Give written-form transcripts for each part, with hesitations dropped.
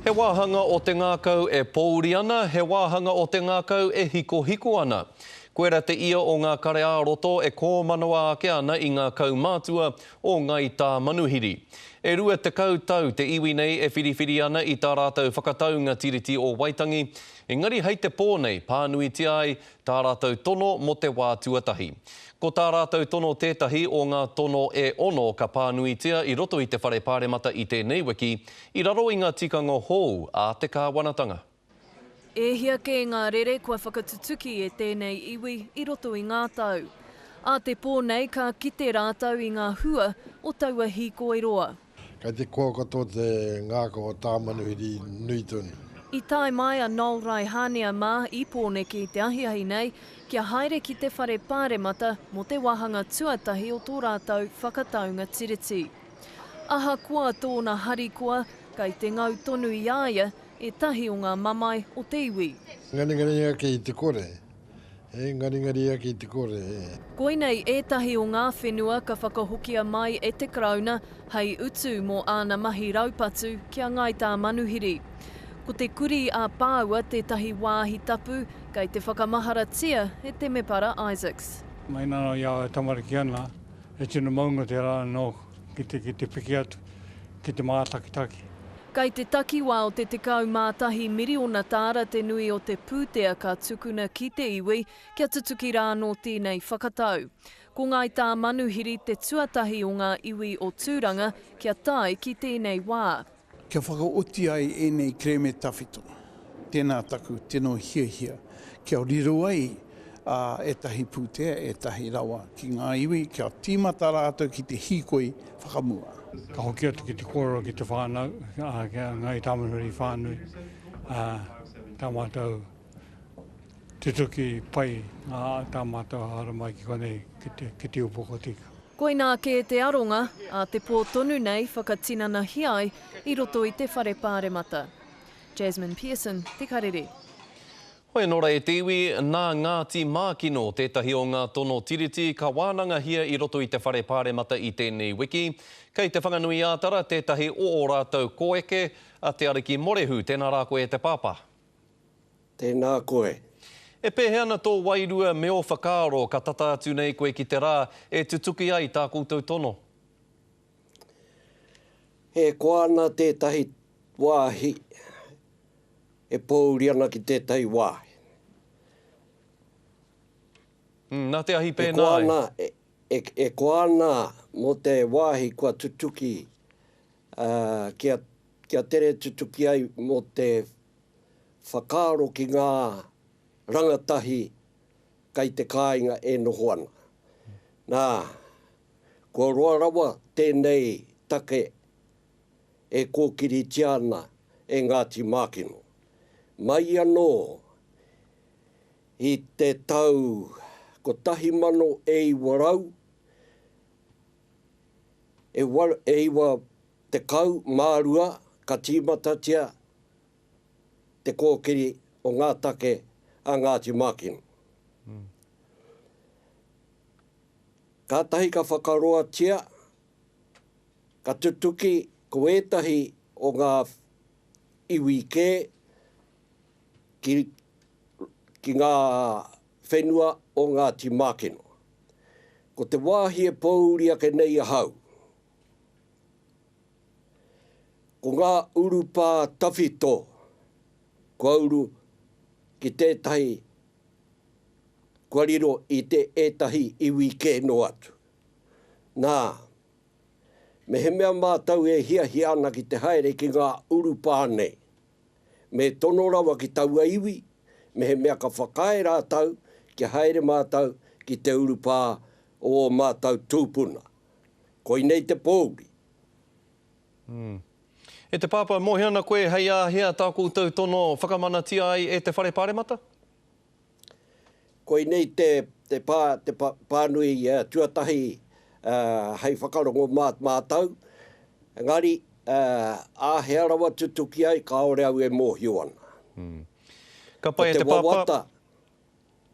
He wāhanga o te ngākau e pōuri ana, he wāhanga o te ngākau e hikohiko ana. Koira te ia o ngā kare ā-roto e kōmanawa ake ana i ngā kaumātua o Ngāi Tāmanuhiri. E 20 tau te iwi nei e whiriwhiri ana i tā rātou whakataunga Tiriti o Waitangi, engari hei te pō nei pānuitia ai tā rātou tono mō te wā tuatahi. Ko tā rātou tono tētahi o ngā tono e ono ka pānuitia i roto i te Whare Pāremata i tēnei wiki, i raro i ngā tikanga hou a te kāwanatanga. E hia kē ngā rere kua whakatutuki e tēnei iwi i roto i ngā tau. Ā te pō nei ka kite rātou i ngā hua o taua hīkoi roa. Kei te koa katoa te ngākau o Tāmanuhiri nui tonu. I tae mai a Noel Raihania mā i Pōneke i te ahiahi nei kia haere ki te whare pāremata mō te wāhanga tuatahi o tō rātou whakataunga tiriti. Ahakoa tōna harikoa, kei te ngau tonu i a ia ētahi o ngā mamae o te iwi. Ngaringari ake i te kore. He ngaringari ake i te kore, he. Koinei ētahi o ngā whenua ka whakahokia mai e te Karauna hei utu mō āna mahi raupatu ki a Ngāi Tāmanuhiri. Ko Te Kurī a Pāua tētahi wāhi tapu kei te whakamaharatia e Temepara Isaacs. Mai nā i a au e tamariki ana, he tino maunga tērā nōku ki te, ki te piki atu, ki te mātakitaki. Kei te takiwā o te 11 miriona tāra te nui o te pūtea ka tukuna ki te iwi kia tutuki rā anō tēnei whakatau. Ko Ngāi Tāmanuhiri te tuatahi o ngā iwi o Tūranga kia tae ki tēnei wā. Kia whakaoti ai ēnei kerēme tawhito, tēnā taku tino hiahia kia riro ai ētahi pūtea, ētahi rawa ki ngā iwi kia tīmata rātou ki te hīkoi whakamua. Ka hoki atu ki te kōrero ki te whānau, ki a Ngāi Tāmanuhiri whānui, ā, tā mātou tutuki pai tā mātou haramai ki konei ki te, ki te upoko tika. Koinā kē te aronga, ā te pō tonu nei whakatinanahia ai i roto i te Whare Pāremata. Jasmine Pearson, Te Karere. Hoi anō rā e te iwi, nā Ngāti Mākino tētahi o ngā tono Tiriti ka wānangahia i roto i te Whare Pāremata i tēnei wiki. Kei Te Whanganui-ā-Tara tētahi o ō rātou koeke, a Te Ariki Morehu. Tēnā rā koe e te pāpā. Tēnā koe. E pēhea ana tō wairua me ō whakaaro ka tata atu nei koe ki te rā e tutuki ai tā koutou tono? E koa ana tētahi wāhi e pōuri ana ki tētahi wāhi. Nā te ahi pēnā ai. E koa ana, e, e koa ana mō te wāhi kua tutuki, ā, kia, kia tere tutuki ai mō te whakaaro ki ngā rangatahi kai te kāinga e noho ana. Nā, kua roa rawa tēnei take e kōkiritia ana e Ngāti Mākino. Mai anō i te tau 1992 ka tīmatatia te kōkiri o ngā take a Ngāti Mākino. Kātahi ka whakaroatia Ka tutuki ko ētahi o ngā iwi kē ki, ki ngā whenua o Ngāti Mākino. Ko te wāhi e pōuri ake nei ahau, ko ngā urupā tawhito kua uru ki tētahi, kua riro i te ētahi iwi kē noa atu. Nā, mehemea mātou e hiahia ana ki te haere ki ngā urupā nei, me tono rawa ki taua iwi, mehemea ka whakaae rātou kia haere mātou ki te urupā o ō mātou tūpuna. Koinei te pōuri. E te Pāpā, mōhio ana koe hei āhea tā koutou tono whakamanatia ai e te Whare Pāremata? Koinei te, te pā, te pā, pānui tuatahi hei whakarongo mā mātou, engari āhea rawa tutuki ai kāore au e mōhio ana. Ka pai e te pāpā.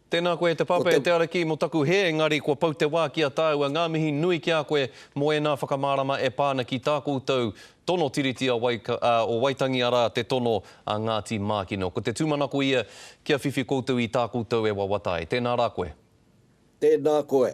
Tēnā koe e te Papa, e te Ariki, mō taku hē, engari kua pau te wā ki a tāua. Ngā mihi nui ki a koe mō ēnā whakamārama e pā ana ki tā koutou tono Tiriti a o Waitangi arā, te tono a Ngāti Mākino. Ko te tūmanako ia kia whiwhi koutou i tā koutou e wawata ai. Tēnā rā koe. Tēnā koe.